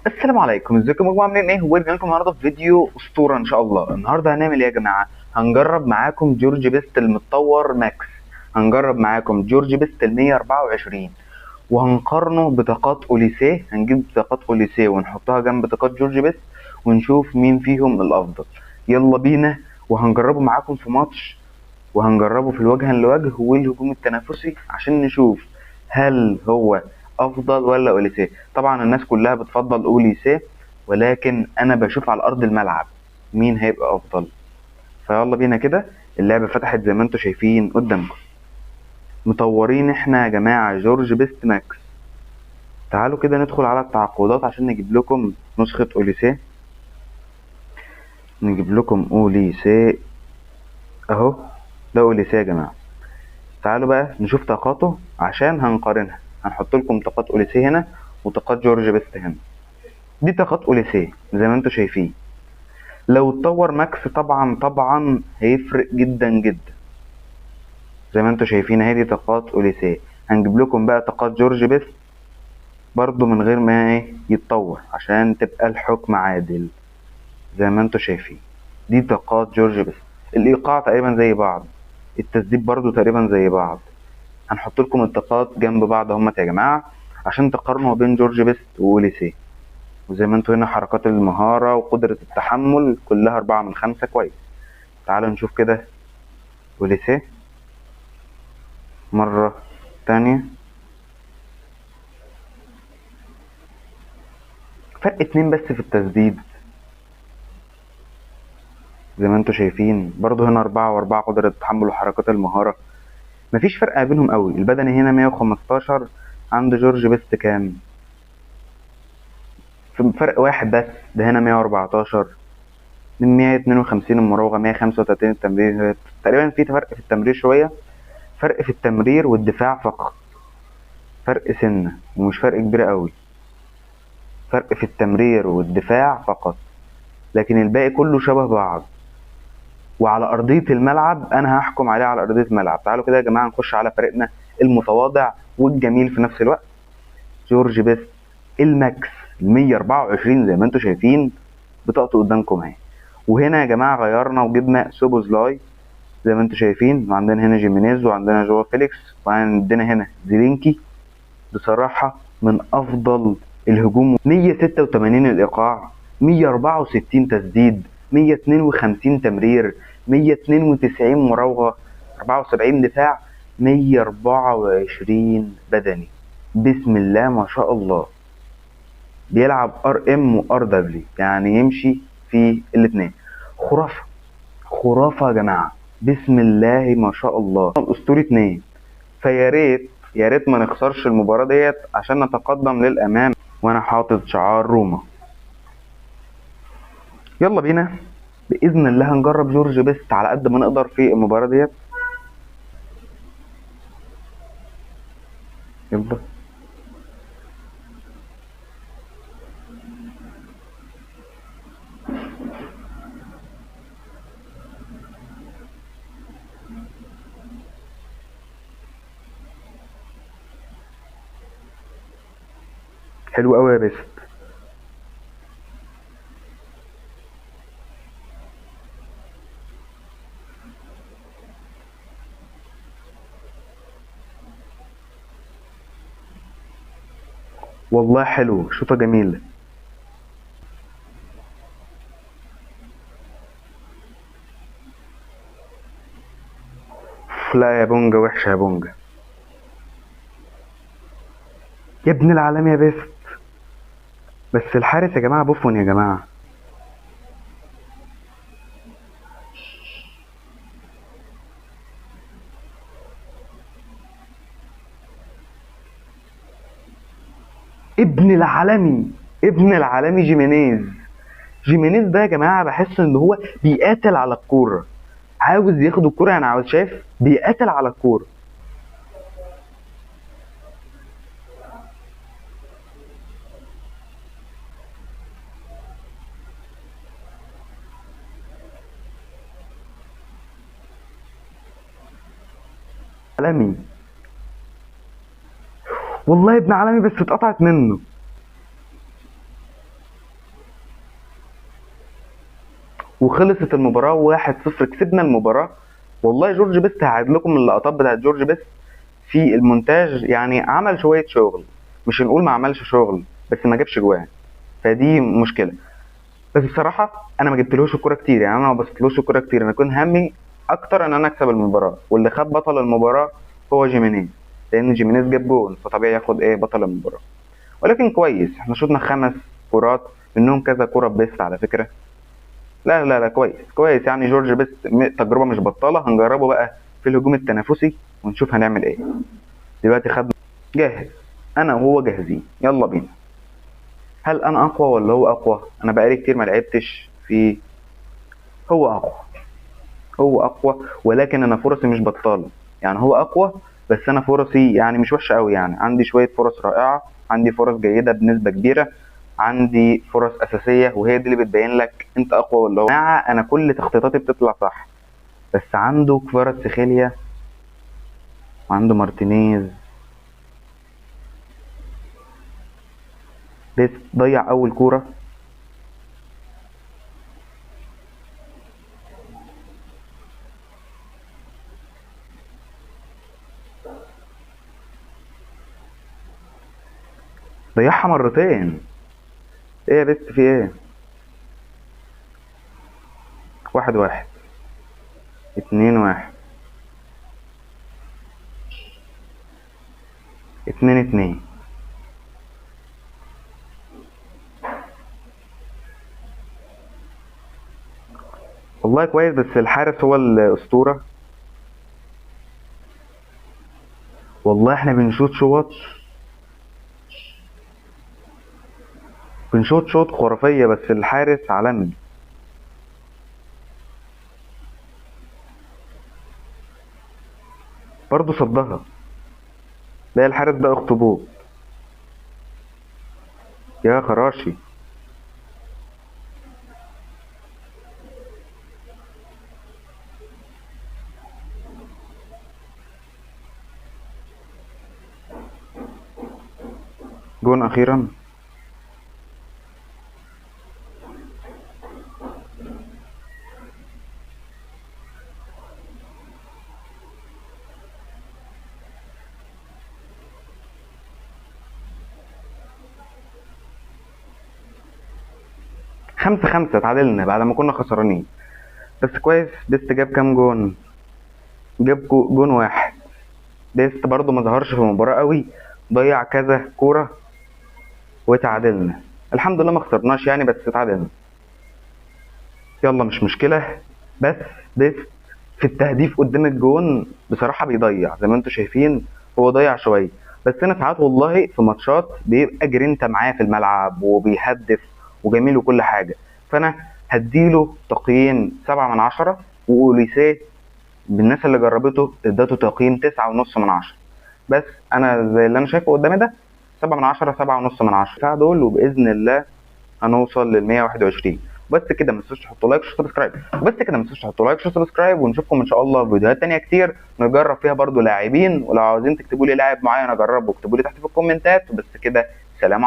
السلام عليكم، ازيكم يا جماعة؟ عاملين ايه؟ ورجعنا لكم النهارده في فيديو اسطورة ان شاء الله. النهارده هنعمل ايه يا جماعة؟ هنجرب معاكم جورج بيست المتطور max، هنجرب معاكم جورج بيست ال 124 وهنقارنه بطاقات اوليسيه. هنجيب بطاقات اوليسيه ونحطها جنب بطاقات جورج بيست ونشوف مين فيهم الافضل. يلا بينا، وهنجربه معاكم في ماتش، وهنجربه في الوجه لوجه والهجوم التنافسي عشان نشوف هل هو افضل ولا اوليسيه. طبعا الناس كلها بتفضل اوليسيه، ولكن انا بشوف على ارض الملعب مين هيبقى افضل. فيلا بينا كده. اللعبة فتحت زي ما انتم شايفين قدامكم. مطورين احنا يا جماعة جورج بيست max. تعالوا كده ندخل على التعاقدات عشان نجيب لكم نسخه اوليسيه. نجيب لكم اوليسيه اهو، ده اوليسيه يا جماعة. تعالوا بقى نشوف طاقاته عشان هنقارنها. هنحط لكم طاقات اوليسيه هنا وطاقات جورج بيست هنا. دي طاقات اوليسيه زي ما انتم شايفين. لو اتطور max طبعا هيفرق جدا جدا. زي ما انتم شايفين اهي دي طاقات اوليسيه. هنجيب لكم بقى طاقات جورج بيست برضو من غير ما يتطور عشان تبقى الحكم عادل. زي ما انتم شايفين دي طاقات جورج بيست. الايقاع تقريبا زي بعض، التسديد برضو تقريبا زي بعض. هنحط لكم الطاقات جنب بعض اهمت يا جماعة عشان تقارنوا بين جورج بيست واوليسيه. وزي ما انتوا هنا حركات المهارة وقدره التحمل كلها 4 من 5 كويس. تعالوا نشوف كده اوليسيه مرة تانية. فرق 2 بس في التسديد زي ما انتوا شايفين. برضو هنا 4 و4 قدره التحمل وحركات المهارة، مفيش فرق بينهم قوي. البدني هنا 115، عند جورج بيست كام؟ فرق واحد بس، ده هنا 114، من 152 المراوغه، 135 التمرير. تقريبا في فرق في التمرير شوية، فرق في التمرير والدفاع فقط، فرق سنة ومش فرق كبير قوي. فرق في التمرير والدفاع فقط، لكن الباقي كله شبه بعض. وعلى ارضية الملعب انا هحكم عليه على ارضية الملعب. تعالوا كده يا جماعة نخش على فريقنا المتواضع والجميل في نفس الوقت، جورج بيست ال max 124 زي ما انتم شايفين بطاقته قدامكم اهي. وهنا يا جماعة غيرنا وجبنا سوبوزلاي زي ما انتم شايفين، وعندنا هنا جيمينيز، وعندنا جوا فيليكس، وعندنا هنا زيلينكي. بصراحة من افضل الهجوم. 186 الايقاع، 164 تسديد، 152 تمرير، 192 مراوغه، 74 دفاع، 124 بدني. بسم الله ما شاء الله. بيلعب RM و RW، يعني يمشي في الاثنين. خرافه خرافه يا جماعة، بسم الله ما شاء الله. الاسطوري 2. فيا ريت يا ريت ما نخسرش المباراة ديت عشان نتقدم للامام. وانا حاطط شعار روما. يلا بينا باذن الله هنجرب جورج بيست على قد ما نقدر في المباراة ديت. يلا حلو قوي يا بيست. والله حلو، شوطة جميلة. لا يا بونجا، وحشة يا بونجا يا ابن العالم يا بيست. بس الحارس يا جماعة بوفون يا جماعة. ابن العالمي، ابن العالمي جيمينيز. جيمينيز ده يا جماعة بحس ان هو بيقاتل على الكورة، عاوز ياخد الكورة، يعني عاوز، شايف بيقاتل على الكورة. عالمي والله ابن عالمي، بس اتقطعت منه. وخلصت المباراة 1-0، كسبنا المباراة. والله جورج بيست هعيد لكم اللقطات بتاعت جورج بيست في المونتاج، يعني عمل شوية شغل، مش هنقول ما عملش شغل، بس ما جابش جوان، فدي مشكلة. بس بصراحة انا ما جبتلهوش الكورة كتير، يعني انا ما بصيتلوش الكورة كتير، انا كنت همي اكتر ان انا اكسب المباراة، واللي خد بطل المباراة هو جيمينيز، لان جيمينيز جاب جون، فطبيعي ياخد ايه بطل المباراة. ولكن كويس، احنا شطنا 5 كرات منهم كذا كرة بيست على فكرة. لا لا لا كويس كويس، يعني جورج بيست تجربة مش بطالة، هنجربه بقى في الهجوم التنافسي ونشوف هنعمل ايه. دلوقتي خدنا جاهز، انا وهو جاهزين، يلا بينا. هل انا اقوى ولا هو اقوى؟ انا بقالي كتير ما لعبتش في، هو اقوى، هو اقوى، ولكن انا فرصي مش بطالة، يعني هو اقوى بس انا فرصي يعني مش وحشة قوي، يعني عندي شوية فرص رائعة، عندي فرص جيدة بنسبة كبيرة، عندي فرص أساسية، وهي دي اللي بتبين لك أنت أقوى ولا هو. أنا كل تخطيطاتي بتطلع صح، بس عنده كفاراتسخيليا وعنده مارتينيز. بس ضيع أول كورة. ضيعها مرتين. ايه يا بست في ايه؟ 1-1، 2-1، 2-2. والله كويس، بس الحارس هو الأسطورة. والله احنا بنشوط شوط، بنشوط شوط خرافية، بس الحارس عالمي. برضه صدها. لا الحارس ده اخطبوط يا خراشي. جون اخيرا. 5-5 تعادلنا بعد ما كنا خسرانين. بس كويس، بيست جاب كام جون؟ جاب جون واحد. بيست برضو ما ظهرش في المباراة قوي، ضيع كذا كورة وتعادلنا. الحمد لله ما خسرناش يعني، بس تعادلنا. يلا مش مشكلة. بس بيست في التهديف قدام الجون بصراحة بيضيع، زي ما انتم شايفين هو ضيع شوية. بس انا ساعات والله في ماتشات بيبقى جرينتا معايا في الملعب وبيهدف وجميل وكل حاجة، فانا هديله تقييم 7 من 10، واوليسيه بالناس اللي جربته ادته تقييم 9.5 من 10. بس انا زي اللي انا شايفه قدامي ده 7 من 10، 7.5 من 10 دول، وباذن الله هنوصل لل 121. بس كده ما تنسوش تحطوا like و subscribe، وبس كده ما تنسوش تحطوا like و subscribe، ونشوفكم ان شاء الله في فيديوهات تانية كتير نجرب فيها برضو لاعبين. ولو عاوزين تكتبوا لي لاعب معين اجربه اكتبوا لي تحت في الكومنتات. وبس كده، سلام.